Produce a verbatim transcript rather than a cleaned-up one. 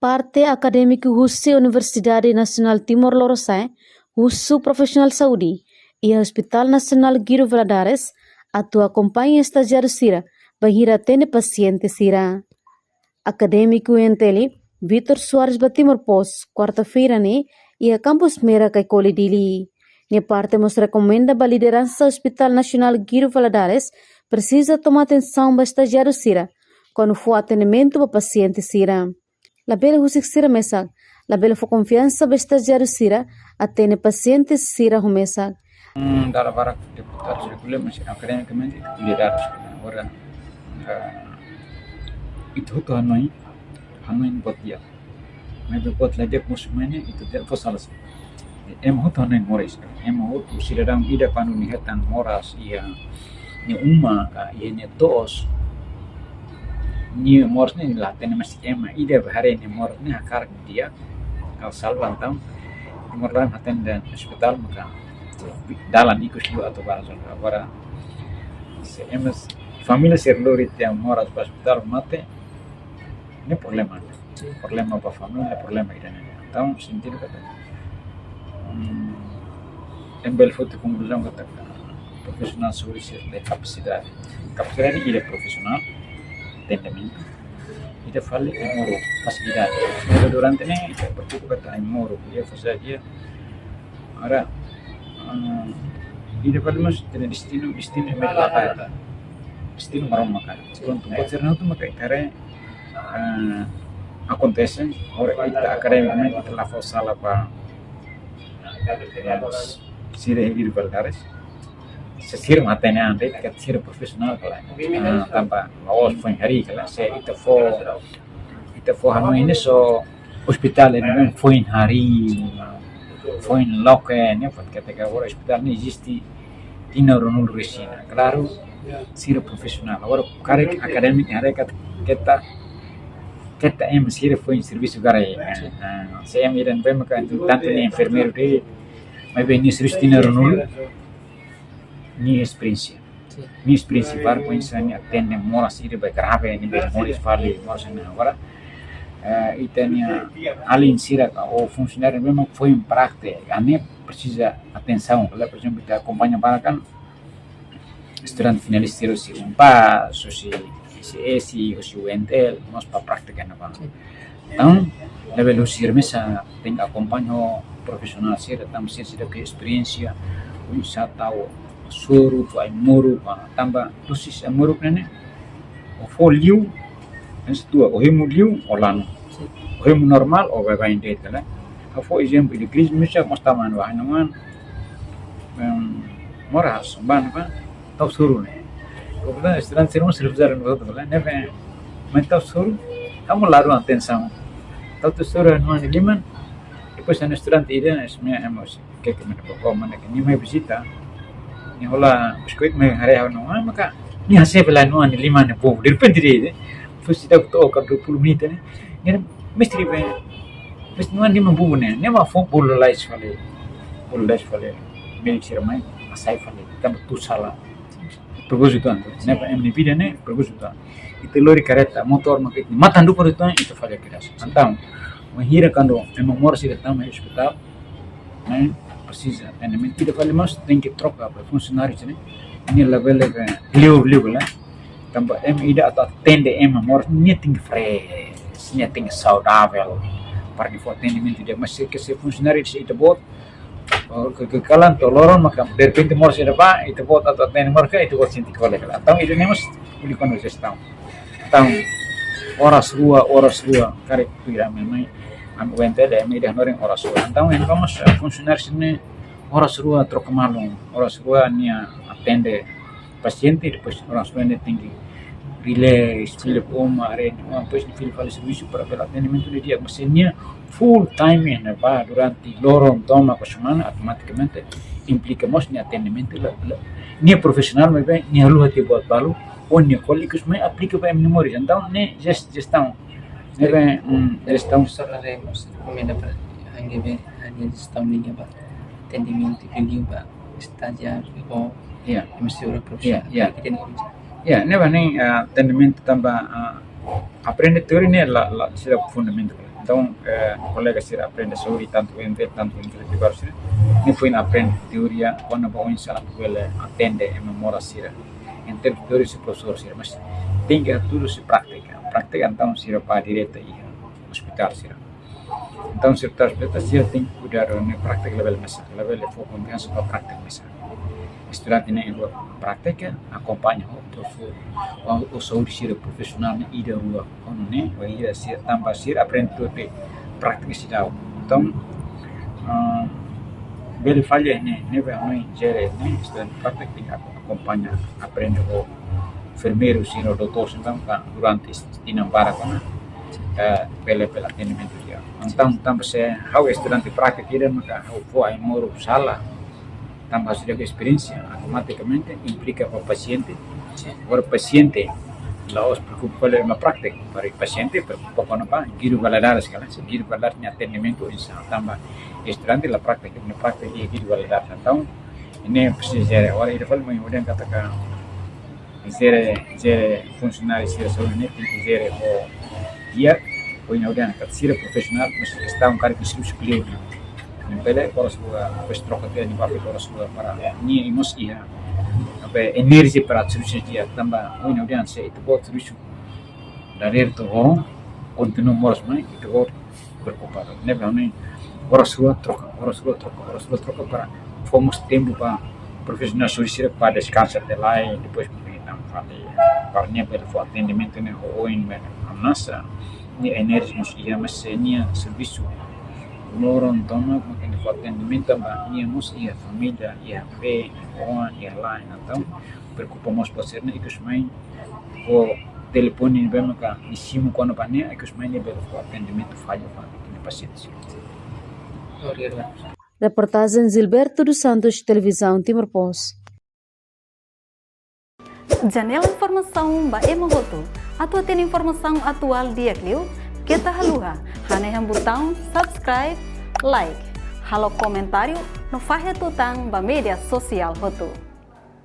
Parte akadémiku husi Universidade Nasionál Timor Lorosa'e husu profisionál saúde iha Hospitál Nasionál Guido Valadares atu akompaña estajiáriu sira bainhira atende pasiente sira. Akadémiku U N T L, Vitor Soares ba Timor Post, kuarta-feira ne'e, iha Kampus Mera, Caicoli, Dili. Nia parte mós rekomenda ba lideransa Hospitál Nasionál Guido Valadares presiza toma atensaun ba estajiáriu sira kuandu fó atendimentu ba pasiente sira. Labele husik sira mesak, labele fó konfiansa ba estajiáriu sira atende pasiente sira ho mesak. Hmm, dala barak deputadu sira ko'alia, mas akademikamente ita ko'alia dados. Agora, ah, ita hotu hanoin, hanoin buat di'ak. Maibé buat la di'ak mosu mai ne'e, ita la fó sala. Ema hotu hanoin moris. Ema hotu, sidadaun ida kuandu nia hetan moras iha nia uma ka iha nia to'os, nia moras ne'e la hatene, mas ema ida ba haree nia moras ne'e hakarak di'ak, hakarak salva, entaun ema laran hatene dehan ospitál maka dalan ikus liu atu bá. Agora, se ema, família sira lori tiha moras ba ospitál mate, ne'e problema. Sin. Problema ba família, problema ida-ne'e. Entaun, sentidu katak, hmm, ema bele foti konkluzaun katak profisionál saúde sira la iha kapasidade. Kapasidade ida profisionál, atendimentu, ida fali ai-moruk, fasilidade. Durante ne'e, ita preokupa katak ai-moruk, ida fasilidade, ida. Agora, ah, ida fali mós ita-nia destinu, destinu ema la kaer. Destinu Maromak kaer. Prontu, buat sira-ne'e hotu maka ita haree, ah, akontese, agora ita akademikamente ita la fó sala ba, digamos, sira iha Guido Valadares. Se sira mak hatene an de'it, katak sira profisionál ka lae. Ah, tanba la'ós foin harii ka lae, se ita fó, ita fó hanoin ne'e só ospitál ne'e foin harii, foin loke, ne'e, buat katak agora ospitál ne'e eziste tinan ruanulu-resin. Klaru, sira profisionál. Agora, karik akadémiku haree katak keta, keta ema sira foin servisu karik. Ah, se ema ida ne'ebé maka tantu nia enfermeiru de'it, maibé nia servisu tinan ruanulu, nia esperiénsia. Sin. Nia esperiénsia barak, foin sira nia atende moras ida be grave, nia be moris fali, moras ne'e agora. Eh, ita-nia alin sira ka, ou funsionáriu ne'ebé mak foin praktek, ne'e presiza atensaun. Kalau, por ezemplu, ita akompaña barak kan, estudante finalista sira husi UNPAZ, husi I C S, husi U N T L, mós bá praktek iha ne'ebá. Sin. Entaun, labele husu sira mesak, tenke akompaña ho profisionál sira, tanba sira, sira ke esperiénsia, oinsá tau soru, tau ai-moruk, ah, tanba dosis ai-moruk ne'e ne'e, o fó liu, entaun tua, o hemu liu, o lanu. O hemu normál, o baibain de'it ka lae. Ha'u fó ezemplu, ida krize mesak, mós tama ba ha'u-nia oan, em, moras, ban ba, tau soru ne'e. Portantu, estudante sira mós sira fizeram no outro, né? Ne'ebé, mas tau soru, kamu laru atensaun. Tau, tau soru ha'u-nia oan nia liman, depois ha'u-nia estudante ida, es minha emosi. Ke ke mana ba, mana ke nia mai vizita. Nia hola biskuit mai haree ha'u-nia oan, ah, maka nia hasai fali ha'u-nia oan nia liman ne'e bobu. Derrepente de'it, eh. Fosi ita to'o ka dua puluh menit ne'e. Nia, mestre be, mestre, nia oan nia liman bobu ne'e. Nia mak fó bolu lais fali. Bolu lais fali. Médiku sira mai, hasai fali. Tanba tuir sala. Propózitu ando. Ne'e ba ema nia vida ne'e, propózitu ando. Ita lori kareta, motór, maka ita matan dupla itu, ita falla kedas. Entaun, bainhira kuandu ema moras sira tama iha ospitál, ne'e presiza atendimentu, ita fali mós tenke troka ba funsionáriu ne'e. Nia labele be liur-liur ka lae. Tanba ema ida atu atende ema moras, nia tenke fresh, nia tenke saudavel. Para nia fó atendimentu di'ak, mas se ke se funsionáriu de'it ita-boot, oh, ke, ke kalan to'o loron maka derrepente moras sira bá, ita-boot atu atende moras ka, ita-boot sente kole ka lae. Entaun ida-ne'e mós uli kona jestaun. Entaun, oras rua, oras rua, karik tuir ami mai, ami U N T L, ami ida hanorin oras rua. Entaun, entaun mós, eh, funsionáriu sira-ne'e oras rua troka malu, oras rua nia atende pasiente, depois oras rua nia tenke relax, fila ba uma, haree nia oan, depois nia fila fali servisu para bele atendimentu di'ak. Mas se nia full time iha ne'ebá durante loron tomak ka semana, automatikamente implika mós nia atendimentu la, la, nia profisionál, maibé nia haluha tiha buat balu, ou nia kólikus mai aplika ba ema nia moris. Entaun, ne'e jest-, jestaun. Ne'ebé, mm, jestaun. Profesór haree mós rekomenda para H G B, hanya jestaun liga ba atendimentu, liga ba estajiáriu ou, ya, ema sira profisionál. Ya, ya. Ita-nia Ya, ne'ebá ne'e, ah, atendimentu tanba, ah, aprende teoria ne'e la, la, sira fundamentu. Entaun, eh, kolega sira aprende saúde, tantu U N V, tantu universitáriu sira, nia foin aprende teoria, kona-ba oinsá atu bele atende ema moras sira. Em termos de teoria, husi profesór sira, mas tenke hatudu husi prátika. Prátika, entaun, sira bá direta iha ospitál sira. Entaun, sira bá ospitál sira tenke kuidadu ne'e prátika, labele mesak, labele fó konfiansa ba prátika mesak. Estudante ne'e bá prátika, akompaña ho profesór, ho, ho saúde sira profisionál ne'e ida rua, ho ne'e, bainhira sira tanba sira aprende tuir prátika seidauk. Entaun, ah, bele falla ne'e, ne'ebé ami jere ne'e, estudante prátika tenke akompaña, aprende ho enfermeiru sira, doutór sira, entaun, ka durante tinan barak ona, eh, bele, bele atendimentu di'ak. Entaun, tanba se ha'u estudante prátika ida maka ha'u fó ai-moruk sala, tanba seidauk esperiénsia, automatikamente implika ba pasiente. Agora pasiente la'ós preokupa fali ema prátika, para pasiente preokupa kona-ba giro valadares kala, se giro valadares nia atendimentu oinsá, tanba estudante la prátika, nia prátika iha giro valadares. Entaun, ne'e presiza jere, agora ida fali mai udan katak jere, jere funsionáriu sira saúde ne'e tenke jere ho di'ak, ho nia udan katak sira profisionál, mas estaun karik servisu kleur. Ne'e bele oras rua, depois troka tiha nia bafit oras rua para nia mós iha, apa, enerjia para servisu di'ak, tanba ho nia udan se ita-boot servisu dadeer to'o, kontinua moras mai, ita-boot preokupadu. Ne'ebé ami oras rua troka, oras rua troka, oras rua troka para fó mós tempu ba profisionál saúde sira para deskansa tiha lai, depois bele tan fali. Para nia bele fó atendimentu ne'e ho oin bele hamnasa, nia enerjia mós iha, mas se nia servisu loron tomak, mak nia fó atendimentu ba nia mós iha família, iha bee, iha oan, iha la'en, entaun preokupa mós ba sira ne'e, ikus mai ho telefone ne'ebé maka nia simu kona-ba ne'e, ikus mai nia bele fó atendimentu falla ba nia pasiente sira. Obrigadu. Reportajen Gilberto dos Santos, Televizaun Timor Post. Janela informasaun ba ema hotu. Atu hatene informasaun atuál di'ak liu, keta haluha hanehan butaun subscribe, like, halo komentáriu no fahe tutan ba média sosiál hotu.